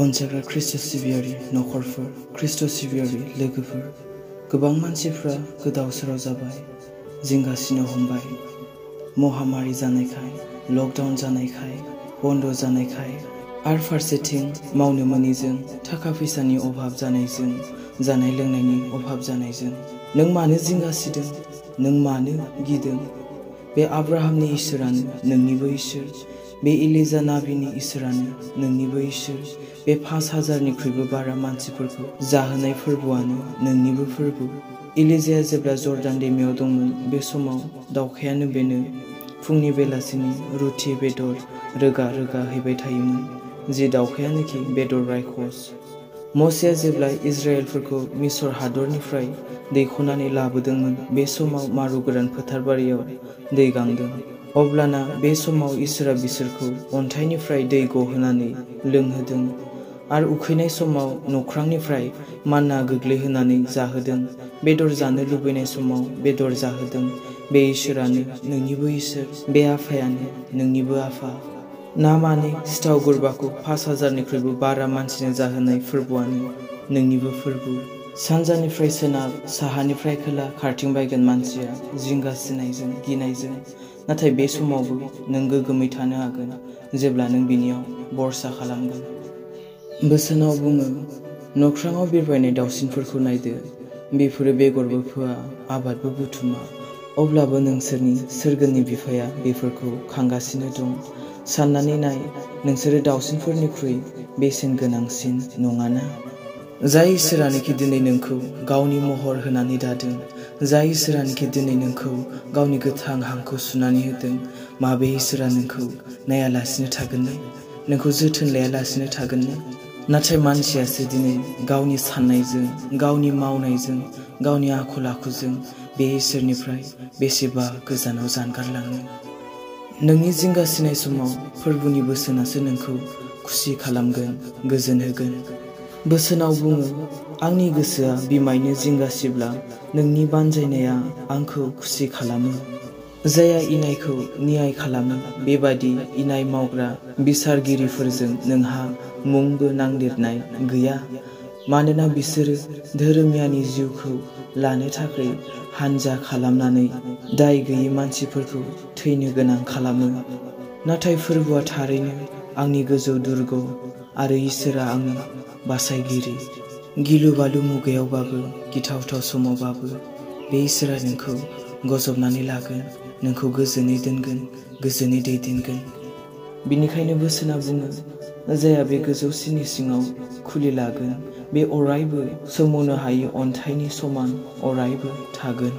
अनसायग्रा ख्रीष्ट सिबियारि नखरफोर, ख्रीष्ट सिबियारि लोगोफोर, गोबां मानसिफ्रा गोदाव सोराव जाबाय, जिंगासिनो हमबाय। महामारी जानायखाय, लकडाउन जानायखाय, बन्द जानायखाय, आरो फारसेथिं मावनो मोनैजों, थाखा फैसानि अभाब जानायजों, जानाय लोंनायनि अभाब जानायजों नों मानो जिंगासिदों? नों मानो गिदों? बे आब्राहामनि इसोरानो नोंनिबो इसोर, बे एलिजा नाबिनि इसोरानो नोंनिबो इसोर, बे 5000निख्रुइबो बारा मानसिफोरखौ जाहोनाय फोरबोआनो नोंनिबो फोरबो। एलिजाया जेब्ला जर्दान दैमायाव दंमोन, बे समाव दावखायानो बेनो फुंनि बेलासिनि रुथि बेदर रोगा रोगा हैबाय थायोमोन, जि दावखायानोखि बेदर रायखस। मसेया जेब्ला इजराइलफोरखौ मिसर हादरनिफ्राय दैख'नानै लाबोदोंमोन, बे समाव मारु गोरान फोथारबारियाव दै गांदों। अब्लाना बे समाव इसोरा बिसोरखौ अन्थाइनिफ्राय दै गहोनानै लोंहोदों, आरो उखैनाय समाव नख्रांनिफ्राय मान्ना गोग्लैहोनानै जाहोदों। बेदर जानो लुबैनाय समाव बेदर जाहोदों। बे इसोरानो नोंनिबो इसोर, बे आफायानो नोंनिबो आफा। ना माने सिथाव गुरबाखौ 5000निख्रुइबो बारा मानसिनो जाहोनाय फोरबोआनो नोंनिबो फोरबो। सानजानिफ्राय सोनाब, साहानिफ्राय खोला खारथिंबायगोन मानसिया जिंगासिनायजों, गिनायजों। नाथाय बे समावबो नों गोग्गोमै थानो हागोन जेब्ला नों बिनियाव भरसा खालामगोन। बोसोनाव बुङो, नख्राङाव बिरबायनाय दाउसिनफोरखौ नायदो, बेफोरो बेगरबो फोआ, आबादबो बुथुमा, अब्लाबो नोंसोरनि सोरगोनि बिफाया बेफोरखौ खांगासिनो दं। साननानै नाय, नोंसोरो दाउसिनफोरनिख्रुइ बेसेन गोनांसिन नङाना? जाय इसोरानोखि दिनै नोंखौ गावनि महर होनानै दादों, जाय इसोरानोखि दिनै नोंखौ गावनि गोथां हांखौ सुनानै होदों, माबे इसोरा नोंखौ नायालासिनो थागोननो? नोंखौ जोथोन लायालासिनो थागोननो? नाथाय मानसियासो दिनै गावनि साननायजों, गावनि मावनायजों, गावनि आखल आखुजों बे इसोरनिफ्राय बेसेबा गोजानाव जानगारलाङो। नोंनि जिंगासिनाय समाव फोरबोनि बोसोनासो नोंखौ खुसि खालामगोन, गोजोन होगोन। बोसोनाव बुङो, आंनि गोसोआ बिमायनो जिंगासिब्ला नोंनि बानजायनाया आंखौ खुसि खालामो। जायहा इनायखौ नियाय खालामो, बेबादि इनाय मावग्रा बिसारगिरिफोरजों नोंहा मुंबो नांदेरनाय गैया, मानोना बिसोरो धोरोमियानि जिउखौ लानो थाखाय हानजा खालामनानै दाय गैयै मानसिफोरखौ थैनो गोनां खालामो। नाथाय फोरबोआ थारैनो आंनि गोजौ दुर्ग आरो इसोरा आंनि बासायगिरि। गिलु बालु मुगायावबाबो, गिथावथाव समावबाबो बे इसोरा नोंखौ गजबनानै लागोन, नोंखौ गोजोनै दोनगोन, गोजोनै दैदेनगोन। बिनिखायनो बोसोना बुङो, जायहा बे गोजौसिननि सिङाव खुलि लागोन, बे अरायबो सोमावनो हायै अन्थाइनि समान अरायबो थागोन।